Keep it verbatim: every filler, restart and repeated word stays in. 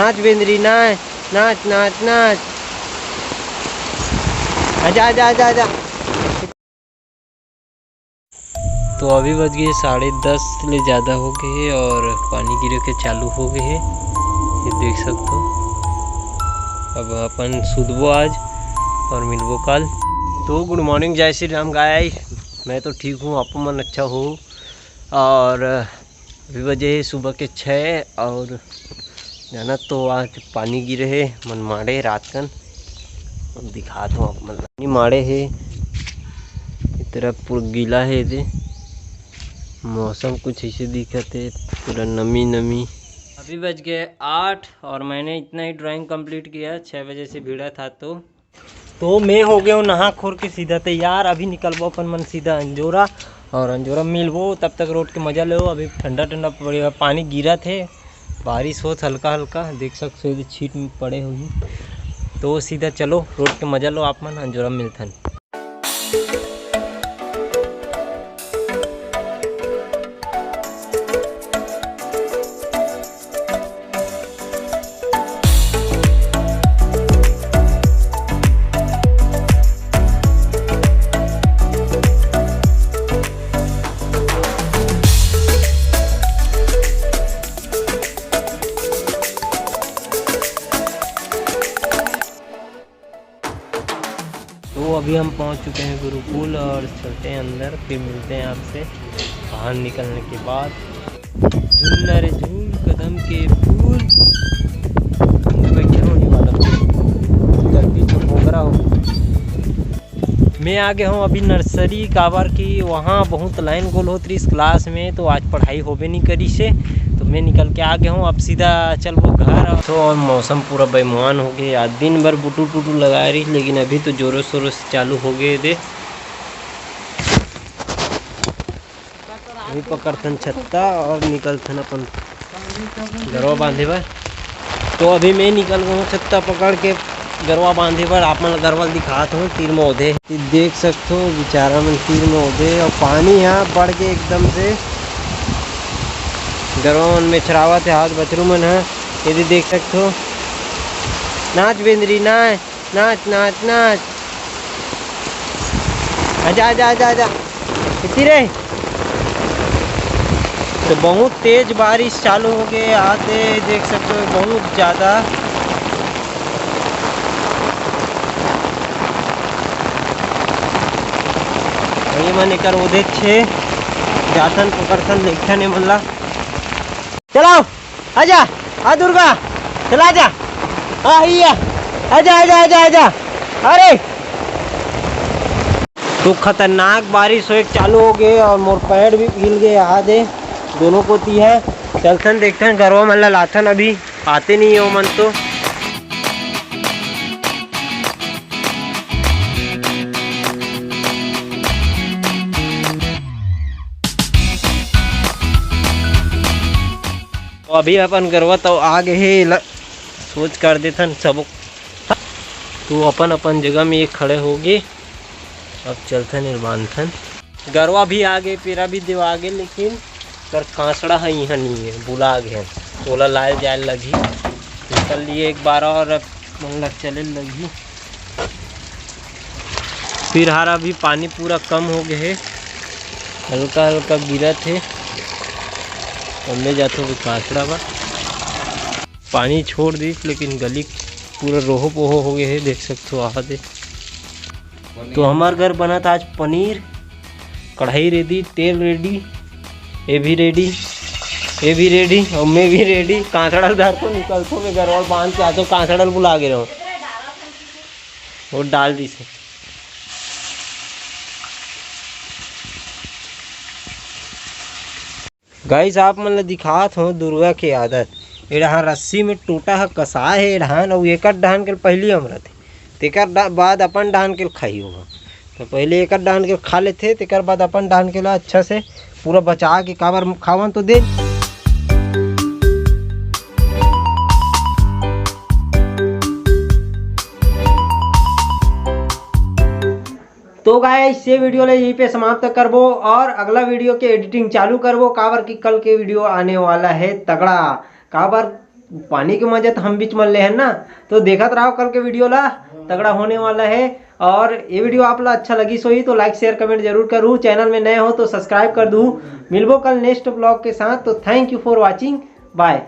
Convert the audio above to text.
नाच बेंदरी, नाच, नाच, नाच, नाच। आजा, आजा, आजा, आजा। तो अभी बज गए साढ़े दस ले ज़्यादा हो गए हे और पानी गिरे के चालू हो गए हे, ये देख सकते हो। अब अपन सुतबो आज और मिलबो काल। तो गुड मॉर्निंग, जय श्री राम गाइस। मैं तो ठीक हूँ, आप मन अच्छा हो। और अभी बजे हे सुबह के छः और जाना तो आज पानी गिरे हे मनमाड़े रात कन। अब दिखात हूँ आप मन ला। पानी माड़े हे, ये तरफ पूरा गीला हे दे। मौसम कुछ ऐसे दिखत हे, पूरा नमी नमी। अभी बज गए आठ और मैंने इतना ही ड्राइंग कंप्लीट किया, छः बजे से भिड़ा था। तो तो मैं हो गया हूँ नहा खोर के सीधा तैयार। अभी निकलबो अपन मन सीधा अंजोरा और अंजोरा मिलबो। तब तक रोड के मजा लो। अभी ठंडा ठंडा पड़ेगा, पानी गिरत हे, बारिश होत हल्का हल्का, देख सकते हो, छीट पड़े हुई। तो सीधा चलो, रोड के मजा लो आप मन, अंजोरा मिलथन। तो अभी हम पहुंच चुके हैं गुरुकुल और चलते हैं अंदर, फिर मिलते हैं आपसे बाहर निकलने के बाद। झूल ना रे झूल, कदम के फूल, अंदर बैठे होने वाला, जल्दी तो मोगरा हो। मैं आ गया हूँ अभी नर्सरी, काबर कि वहाँ बहुत लाइन गोल होत रहिस क्लास में, तो आज पढ़ाई होबे नहीं करिस हे, तो मैं निकल के आ गया हूँ। अब सीधा चलबो घर। तो और मौसम पूरा बेईमान हो गया, आज दिन भर बुटू टुटू लगाए रहिस, लेकिन अभी तो जोरों शोरों से चालू हो गए दे। अभी पकड़थन छत्ता और निकलथन अपन गरवा बांधे बर। तो अभी मैं निकल गया हूँ छत्ता पकड़ के गरवा बांधे बर। आप मन ला गरवा ल दिखात हूँ, तीर में ओदे। ये देख सकथो बेचारा मन तीर में ओदे और पानी यहाँ बढ़ के एकदम से गरवा मन मेछरावत हे, हाथ बछरू मन ह। ये भी देख सकथो, नाच बेंदरी नाच। नाच, नाच, नाच। आजा, आजा, आजा, आजा। कितनी रे? तो बहुत तेज बारिश चालू हो गए, आते देख सकते हो बहुत ज़्यादा। ये मन एकर ओदे छे जाथन, पकड़थन, देखथन ये मन ला। चलाओ। आजा, आ दुर्गा, चला जा। आ हिया, आजा, आजा, आजा, आजा। अरे, तो खतरनाक बारिश होए चालू हो गए और मोर पैंट भी भील गए। आ दे, दोनों कोती है। चलथन देखथन, गरवा मन ला लाथन, अभी आते नहीं हो मन तो। तो अभी अपन गरवा तो आ गए हे, एला सोच कर देथन सबो। तो अपन अपन जगह में ये खड़े हो गए, अब चलथन, ये बांधथन। गरवा भी आ गए, पेरा भी देवा गए, लेकिन कर कांसड़ा है यहाँ नहीं है, बुला गए, ओला लाए जाए लगी। निकल लिए एक बार और अब मन लग चले लगी। फिर हारा भी पानी पूरा कम हो गए हे, हल्का हल्का गिरत हे। अब ले जाथो कांसड़ा बर। पानी छोड़ दिस लेकिन गली पूरा रोहो पोहो हो गए हे, देख सकथो आहा दे। तो हमार घर बनत आज पनीर, कढ़ाई ready, तेल ready, ये भी ready, ये भी ready और मैं भी ready। कांसड़ा धर तो निकलथो, मैं गरवा बांध के आथो, कांसड़ा बुला के रहो। वो डाल दी से। गाइस, आप मन ल दिखात हो दुर्गा के आदत। ए डहान रस्सी में टोटा ह कसाए हे, ए डहान, अउ एकर डहान के पहिली अमरत हे, तेकर डा-, बाद अपन डहान के खाही होगा। तो पहले एकर डहान के खा लेथे, तेकर बाद अपन डहान के ला अच्छा से पूरा बचा के काबर खावन तो दे। तो गाइस, ये वीडियो ले यहीं पे समाप्त करबो और अगला वीडियो के एडिटिंग चालू करबो, काबर कि कल के वीडियो आने वाला है तगड़ा। काबर पानी के मजा तो हम बीच मन ले हन ना। तो देखत रहो कल के वीडियो ला, तगड़ा होने वाला है। और ये वीडियो आप ला अच्छा लगिस होही तो लाइक, शेयर, कमेंट जरूर करू। चैनल में नए हो तो सब्सक्राइब कर दू। मिलबो कल नेक्स्ट ब्लॉग के साथ। तो thank you for watching, bye।